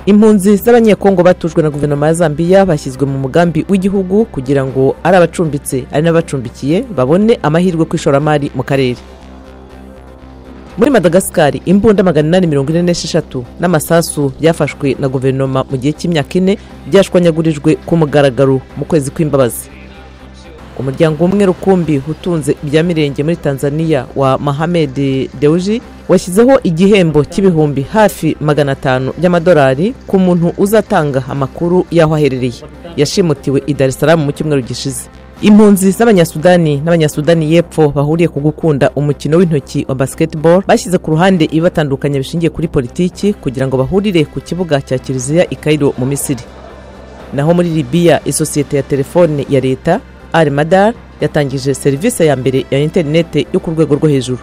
Impunzi z'Abanyekongo batujwe na guverinoma ya Zambia bashyizwe mu mugambi w'igihugu kugira ngo ari abacumbitse ari n'abacumbikiye babone amahirwe ku ishoramari mu karere. Muri Madagascar, imbunda 846 n'amasasu byafashwe na guverinoma mu gihe cy'imyaka 4 byashwanyagurijwe ku mugaragaro mu kwezi kw'imbabazi. Umuryango umwe rukumbi utunze ibya mirenge muri Tanzania wa Mohamed Dewji washyizeho igihembo cy'ibihumbi hafi 500 by'amadolari ku muntu uzatanga amakuru y'aho aherereye. Yashimutiwe i Dar es Salaam mu cyumweru gishize. Impunzi z'Abanyasudani n'Abanyasudani y'Epfo bahuriye ku gukunda umukino w'intoki wa basketball bashyize ku ruhande ibibatandukanya bishingiye kuri politiki kugira ngo bahurire ku kibuga cya Kiliziya i Cairo mu Misiri. Naho muri Libya, isosiyete ya telefone ya leta Al Madar yatangije serivisi ya mbere ya interinete yo ku rwego rwo hejuru.